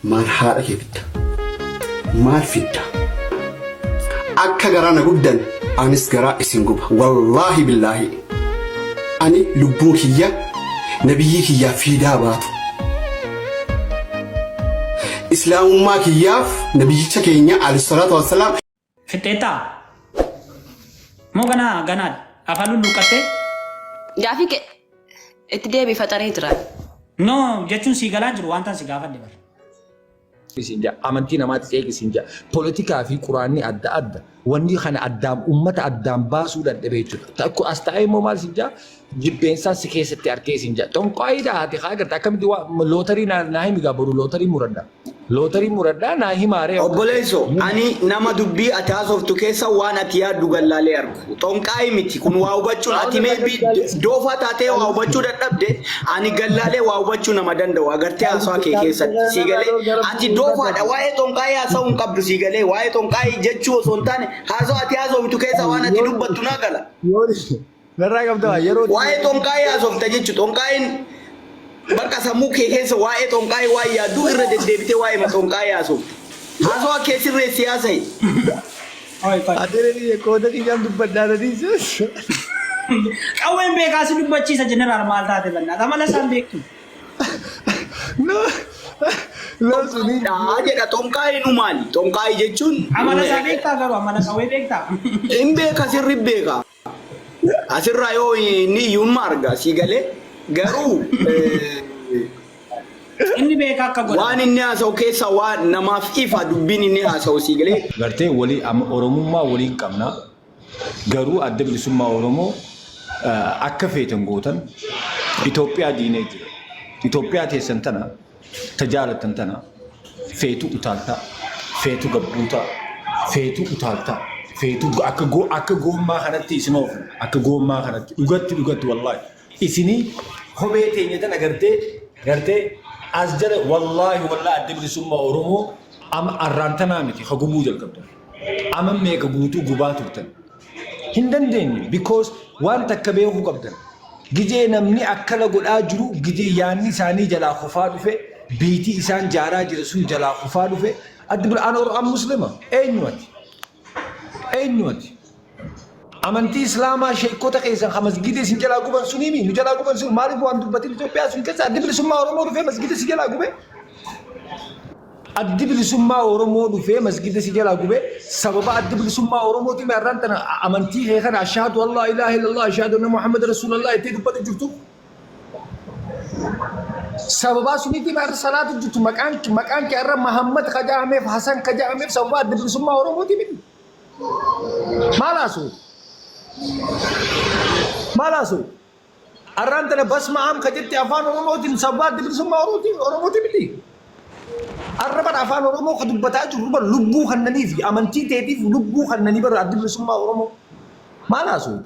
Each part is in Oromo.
Maal haadha kee fidda? Maal fidda? Akka garaa na gubdan anis garaa isin guba. Wallaahi billaahi. Ani lubbuu kiyya nabiyyii kiyyaaf fiidaa baatu. Islaamummaa kiyyaaf nabiyyicha keenya alayhi salaatu wassalaam. Fixxeettaa? Moo ganaa ganaadha? Afaan lulluuqqattee? Gaafii kee itti deebii faxaree jira. No jechuun sii galaa jiru wanta si gaafadhe bara. Isin jaa amantii namaatti eegi isin jaa poolitikaa fi quraanni adda adda wanni kana addaan ummata addaan baasuu dadhabe jechuudha. Takko as taa'ee immoo maal isin jaa jibbeensaa si keessatti arkee isin jaa xonqaayiidha haati haa agarta akkamitti waa lootarii naa himi gaa boru lootarii muradha. Lootarii muradhaa naa himaa ree. Obboleesso, ani nama dubbii ati haasoftu keessa waan ati yaaddu gallaalee argu. Xonqaayii miti kun waa hubachuun ati maybe doofaa taatee waa hubachuu dadhabde ani gallaalee waa hubachuu nama danda'u agartee haasawa kee keessatti sii galee ati doofaadha waa'ee xonqaayii haasa'uu hin qabdu sii galee waa'ee xonqaayii jechuu osoo hin taane haasawa ati haasoftu keessa waan ati dubbattu naa gala. Narraa qabda yeroo Waa'ee xonqaayii haasofta jechu xonqaayiin bakka sammuu kee keessa waa'ee xonqaayii waan yaaddu irra deddeebitee waa'ee xonqaayii haasofta. Haasawa kee sirreessi haasa'i. Qoy qoy. Adeeree qooda kiyyaan dubbadhaa dhadhiises. Qawween beekaa si dubbachiisa jeneraal maal taate bannaa amala isaan beektu. No. No suni. Dhaa jedha xonqaayiin maali? Xonqaayii jechuun Amala isaa beektaa garuu amala qawwee beektaa. hin beeka sirri beeka. Asirraa yoo inni iyyuumma arga sii galee garuu Inni beekaa akka godhamu. waan inni haasa'u keessa waan namaaf ifa dubbiin inni haasa'u sii galee. Gartee walii amma Oromummaa waliin qabna. Garuu adda bilisummaa Oromoo akka feetan gootan Itoophiyaa diinee jira. Itoophiyaa teessan tana ta jaalattan tana feetu utaaltaa, feetu gabbuutaa, feetu utaaltaa, feetu akka go- akka goommaa kanatti isin oofna, akka goommaa kanatti dhugatti dhugatti wallaahi isinii kophee teenya tana gartee gartee as jala wallaahi wallaahi adda bilisummaa Oromoo amma arraan tanaa miti ka gubuu jalqabdan. Amma meeqa guutuu gubaa turtan. Hin dandeenye because waan takka beekuu qabdan. Gizee namni akkana godhaa jiru gizee yaanni isaanii jalaa kufaa dhufe biitii isaan jaaraa jira sun jalaa kufaa dhufe addi bira an or an muslima eenyu ati eenyu ati amantii islaamaa sheekota keessan ka masgida isin jalaa guban suniimi nu jalaa guban sun maaliif waan dubbatin Itoophiyaa sun keessa addi bilisummaa Oromoo dhufee masgida si jalaa gube Addi Bilisummaa Oromoo dhufee masgida si jalaa gubee sababa Addi Bilisummaa Oromootiin har'aan tana amantii kee kana ashaadu Allah ilaaha illallah ashaadu anna Muhammad Rasuulallah itti dubbatu jirtu. Sababaa suniitiin har'a salaatu jirtu maqaan maqaan kee har'a Muhammad ka ja'ameef Hasan ka ja'ameef sababa Adda Bilisummaa Oromootiin miti. Maal haasoo? Maal haasoo? Arraan tana basma am ka jette afaan Oromootiin sababa adda bilisummaa Oromootiin Oromootiin miti. Arra bara afaan Oromoo ka dubbataa jirru bara lubbuu kannanii fi amantii teetiif lubbuu kannanii bara adda bilisummaa Oromoo. Maal haasoo?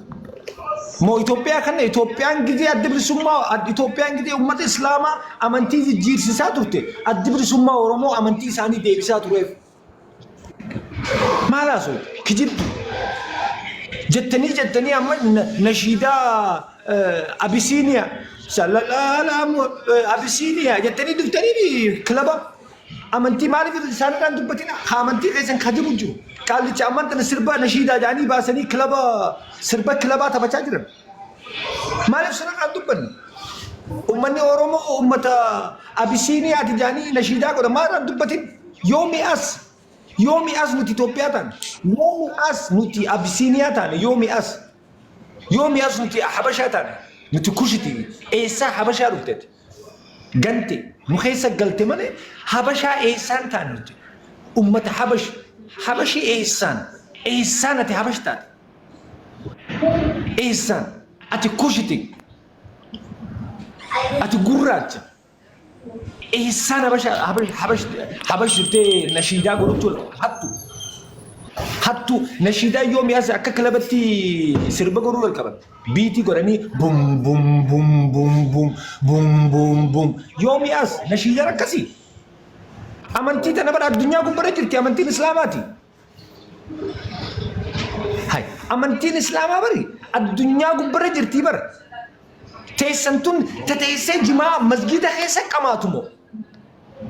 Moo Itoophiyaa kana Itoophiyaan gizee adda bilisummaa Itoophiyaan gizee uummata Islaamaa amantii jijjiirsisaa turte addi bilisummaa Oromoo amantii isaanii deebisaa tureef. Maal haasoo kijibdu jettanii jettanii amma nashiidaa Abisiiniyaa sallalaalaa Abisiiniyaa jettanii dhuftanii kilaba amantii maaliif isaanirraan dubbatina haa amantii keessan kajibu jiru qaallicha ammaan tana sirba nashiidaa jedhanii baasanii kilaba sirba kilabaa taphachaa jiran maaliif sanirraan dubbanne Uummanni Oromoo uummata Abisiiniyaati jedhanii nashiidaa godhan maal dubbatin? Yoomi as yoomi as nuti Itoophiyaa taane yoomi as nuti Abisiiniyaa taane yoomi as yoomi as nuti Habashaa taane nuti Kushiti eessaa Habashaa dhufteeti gante nu keessa galte malee Habashaa eessaan taane nuti uummata Habash Habashi eessaan eessaan ati Habash taate eessaan ati Kushiti Ati gurraacha. Eessaan habasha habash habash habash jettee nashiidaa godhutti ol hattu. Hattu nashiidaa yoomii as akka kilabatti sirba godhuu jalqaban. Biitii godhanii bum bum bum bum bum bum bum bum yoomii as nashiidaan akkasii. Amantii tana bara addunyaa gubbarra jirti amantiin islaamaati. Hay, amantiin islaamaa bari addunyaa gubbarra jirtii bara. Teessan tun tateessee jimaa masgiida keessa qamaatu moo?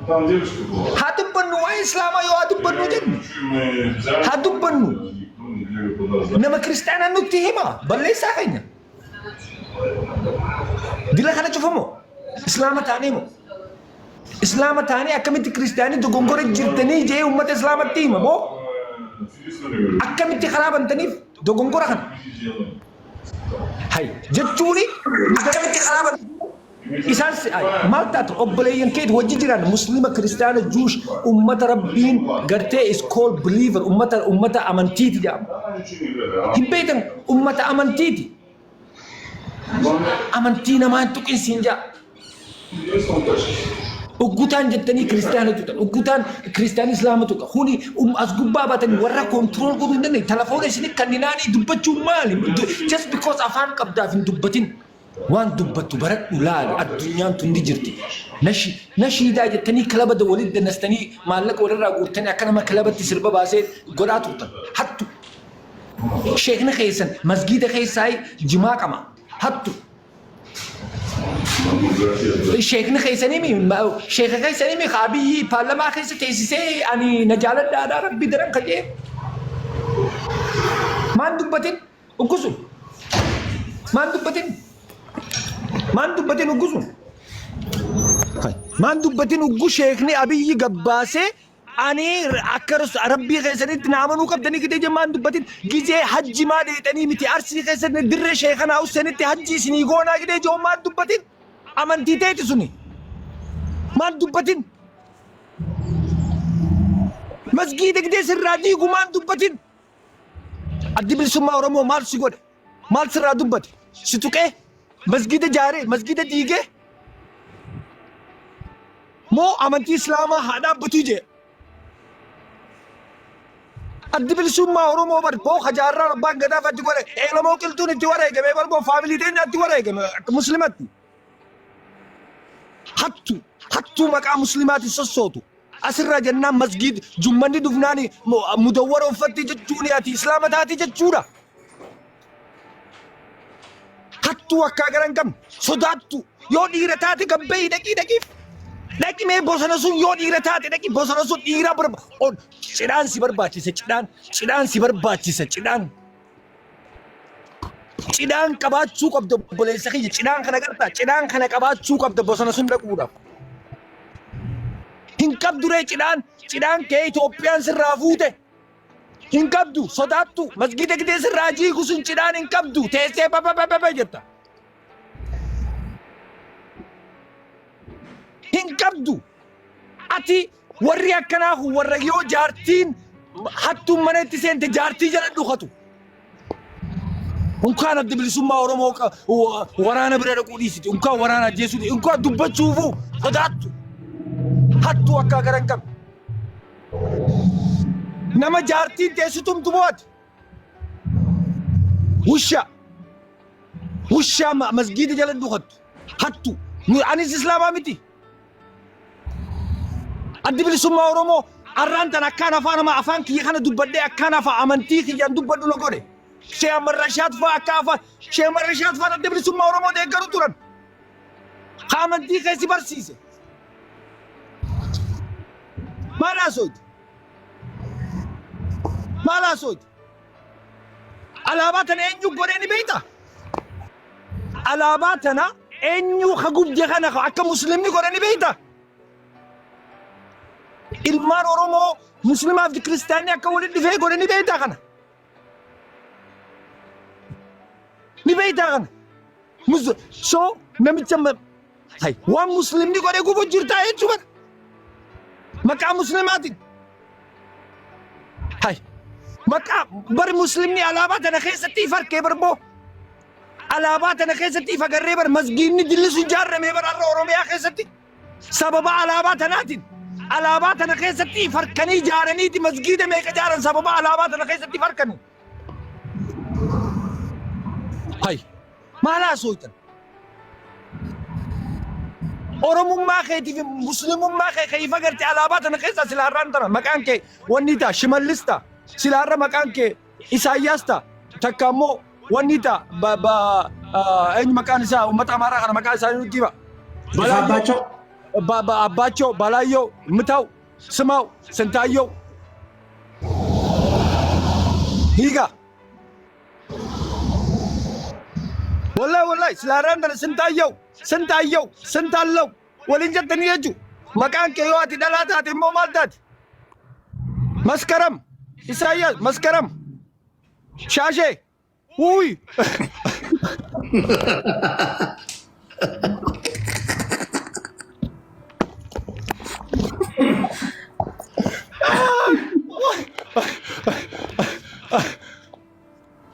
Haa dubbannu waa'ee Islaamaa yoo haa dubbannu jenne. Haa dubbannu. Nama kiristaanaa nutti hima balleessaa keenya. Dila kana cufamoo? Islaama taanee moo? Islaama taanee akkamitti kiristaanii dogongora jirtanii jee uummata islaamatti hima moo? Akkamitti karaa bantaniif dogongora kana? Hay jechuuni akkamitti karaa bantaniif isaan si ay maal taatu obboleeyyan keeti wajji jiran muslima kiristaana juush ummata rabbiin gartee is called believer ummata ummata amantiiti jedhama. Hin beektan ummata amantiiti. Amantii namaa hin tuqin siin ja'a. Uggutaan jettanii kiristaana tuqan. Uggutaan kiristaana islaama tuqa. Kuni as gubbaa baatanii warra control godhuu hin dandeenye. Telefoona isin kanninaanii dubbachuun maali? Just because afaan qabdaaf hin dubbatin. Waan dubbattu baradhu laali. Addunyaan tun ni jirti. Nashiidaa jettanii kilaba walitti danastanii maallaqa walirraa guurtanii akka nama kilabatti sirba baasee godhaa turtan. Hattu. Sheekni keessan masgiida keessaa jimaa qama. Hattu. Sheekni keessanii mi sheeka keessanii mi Abiyyi paarlamaa keessa teessisee ani na jaaladhaadhaa rabbi daran kajee. Maan dubbatin uggusu. Maan dubbatin. Maan dubbatin uggusu. Maan dubbatin uggu sheekni Abiyyi gabbaasee Ani akka rabbii keessanitti na amanuu qabdanii gidee jemmaan dubbatin gizee hajji maa dheexanii miti arsii keessatti dirree sheekanaa hussenitti hajji isinii goonaa gidee joo maan dubbatin amantii teeti suni maan dubbatin masgiida gidee sirraa diigu maan dubbatin addi bilisummaa Oromoo maal si godhe maal sirraa dubbate si tuqee masgiida jaaree masgiida diigee Moo amantii Islaamaa haa dhaabbatuu jee. Addi bilisummaa Oromoo bar boo hajaarraa abbaan gadaa fatti godhe eelamoo qilxuun itti wareegame bar boo faamilii teenya itti wareegame akka muslimatti. Hattu hattuu maqaa muslimaatiin sossootu. Asirraa jennaan masgiid jummanni dhufnaan mudawwara uffatti jechuun ati islaama taate jechuudha. Hattuu akkaa gara hin qabne sodaattu yoo dhiira taate gabbeeyi dhaqii dhaqiif. Dhaqi mee bosona sun yoo dhiira taate dhaqi bosona sun dhiira barba on cidhaan si barbaachisa cidhaan cidhaan si barbaachisa cidhaan. Cidhaan qabaachuu qabda obboleessa kiyya cidhaan kana gartaa cidhaan kana qabaachuu qabda bosona sun dhaquudhaaf. Hin qabdu ree cidhaan cidhaan kee Itoophiyaan sirraa fuute. Hin qabdu sodaattu masgiida gidee sirraa jiigu sun cidhaan hin qabdu teessee bababababa jetta. Hin qabdu ati warri akkanaa kun warra yoo jaartiin hattuun mana itti seente jaartii jala dhukatu. Unkaan adda bilisummaa Oromoo waraana bira dhaquu dhiisiti. Unkaan waraana ajjeesuu dhiisiti. Unkaan dubbachuufuu sodaattu. Hattuu akkaa gara hin qabne. Nama jaartiin teessu tumtu moo ati? Wushaa. Wushaa masgiida jala dhukattu. Hattu. Anis islaamaa miti. Addi bilisummaa Oromoo arraan tan akkaan afaan ama afaan kiyya kana dubbadhee akkaan afaan amantii kiyyaan dubbadhu na godhe. Shee Ahmad Rashaad fa'aa akka afaan Shee Ahmad Rashaad fa'aa adda bilisummaa Oromoo deeggaru turan. Ka amantii keessi barsiise. Maal haasooyte? Maal haasooyte? Alaabaa tana eenyu godhee ni beektaa? Alaabaa tana eenyu ka gubde kana ka akka muslimni godhe ni beektaa? Ilmaan Oromoo muslimaa fi kiristaanni akka walitti dhufee godhe ni beektaa kana? Ni beektaa kana? So namicha hay waan muslimni godhe gubu jirtaa jechuu kana. Maqaa muslimaatiin. Hay maqaa bari muslimni alaabaa tana keessatti if harkee barboo. Alaabaa tana keessatti if agarree bar masgiidni dilli sun jaarramee bar har'a Oromiyaa keessatti. Sababa alaabaa tanaatiin alaabaa tana keessatti if harkanii ijaaraniiti masgiida meeqa ijaaran sababa alaabaa tana keessatti if harkanii. Hay maal haasooytan? Oromummaa keetii fi muslimummaa kee kan ifa garte alaabaa tana keessaa sila har'aan tana maqaan kee wanni ta'a Shimallis ta'a sila har'a maqaan kee Isaayyaas ta'a takka immoo wanni ta'a ba ba eenyu maqaan isaa uummata Amaaraa kana maqaa isaanii nutti hima. Ifaabbaachoo. አባቸው ባላየው ምታው ስማው ስንታየው ሂጋ ወላሂ ወላሂ ስላራን ስንታየው ስንታየው ስንታለው waliin jettanii jechu maqaan kee yoo ati dhalaa taate immoo maal taate? Maskaram Isaayyaas Maskaram Shaashee ውይ.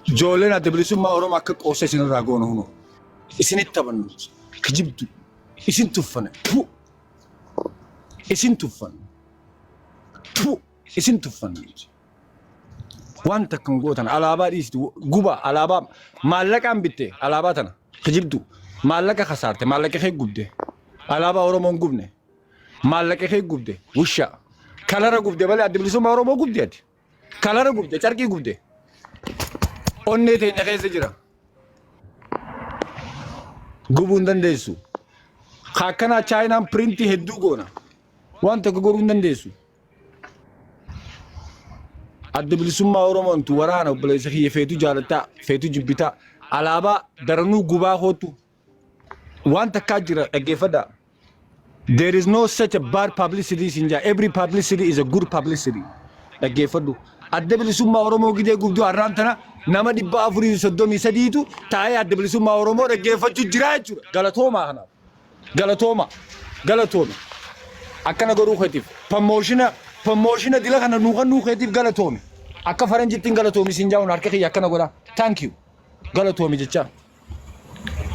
Ijoolleen Adda Bilisummaa Oromoo akka qoosa isinirraa goonu hunu. Isinitti taphannu. Kijibdu. Isin tuffane. Pu. Isin tuffan. Pu. Isin tuffan. Waan takka hin gootan alaabaa dhiisti guba alaabaa maallaqaan bitte alaabaa tana kijibdu maallaqa kasaarte, maallaqa kee gubde, alaabaa Oromoo hin gubne, maallaqa kee gubde, wusha kalara gubde malee Adda Bilisummaa Oromoo gubde, ati kalara gubde, carqii gubde. Onnee teenya keessa jira, gubuu hin dandeessu. Akkanaa Chaayinaan printii hedduu goona, waan tokko godhuu hin dandeessu. Adda Bilisummaa Oromoontu waraana obboleessa kiyya, feetu jaalattaa feetu jibbitaa, alaabaa daranuu gubaa kootu. Waan takkaa jira, dhaggeeffadhaa. There is no such a bad publicity in jaa. Every publicity is a good publicity. Dhaggeeffadhu. Adda Bilisummaa Oromoo gidee gubduu har'aan tana nama 433tu taa'ee Adda Bilisummaa Oromoo dhaggeeffachuu jira jechuudha. Galatoomaa kanaaf. Galatooma. Galatoome. Akkana godhuu keetiif. Promotion dila kana nuu kan nuu keetiif galatoome. Akka faranjittiin galatoomi siin jaa'uun harka kiyya akkana godha. Thank you. Galatoomi jecha.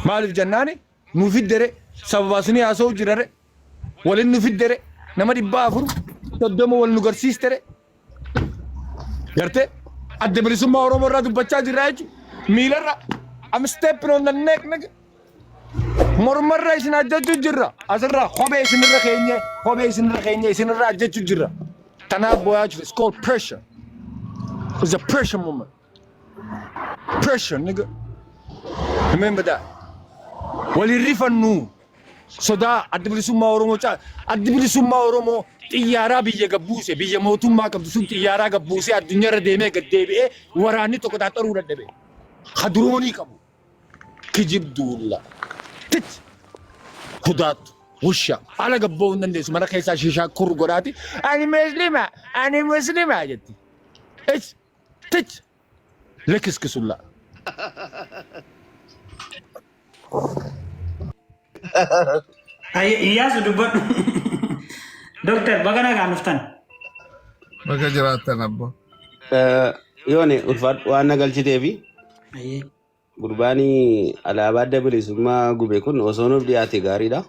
Maaliif jennaani nu fiddere, sababa suni haasa'u jirare, waliin nu fiddere, nama 430 wal nu garsiistere, gartee Adda Bilisummaa Oromoo irraa dubbachaa jirra jechuudha. Miilarra I'm stepping on the neck, nigga. Mormarra isin ajjechuu jirra. Asirra kophee isinirra keenye, kophee isinirra keenye, isinirra ajjechuu jirra. Tanaaf boo'aa jiru. It's called pressure. It's a pressure moment. Pressure, nigga. Remember that. Waliin rifannu. Sodaa Adda Bilisummaa Oromoo caa Adda Bilisummaa Oromoo xiyyaaraa biyya gabbuuse, biyya mootummaa qabdu sun xiyyaaraa gabbuusee addunyaarra deemee gad deebi'ee waraanni tokko xaaxaruu dadhabe. Hadroonii qabu. Kijibduulla. Tit. Hudaattu. Wusha. Ala gabboo hin dandeessu, mana keessaa shiishaa kur godhaati. Ani muslima. Ani muslima jetti. Ich. Tit. Lekiskisulla. Iyyaasu, dubbadhu. Doktar, baga nagaan dhuftan. Baga jiraattan abbo. Yoone, ulfaadhu waan na galchiteefi. Ayyee. Gurbaanii alaabaa Adda Bilisummaa gube kun osoo nuuf dhiyaate gaariidha.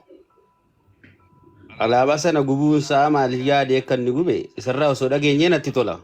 Alaabaa sana gubuun isaa maaliif yaadee akka inni gube isarraa osoo dhageenyee natti tola.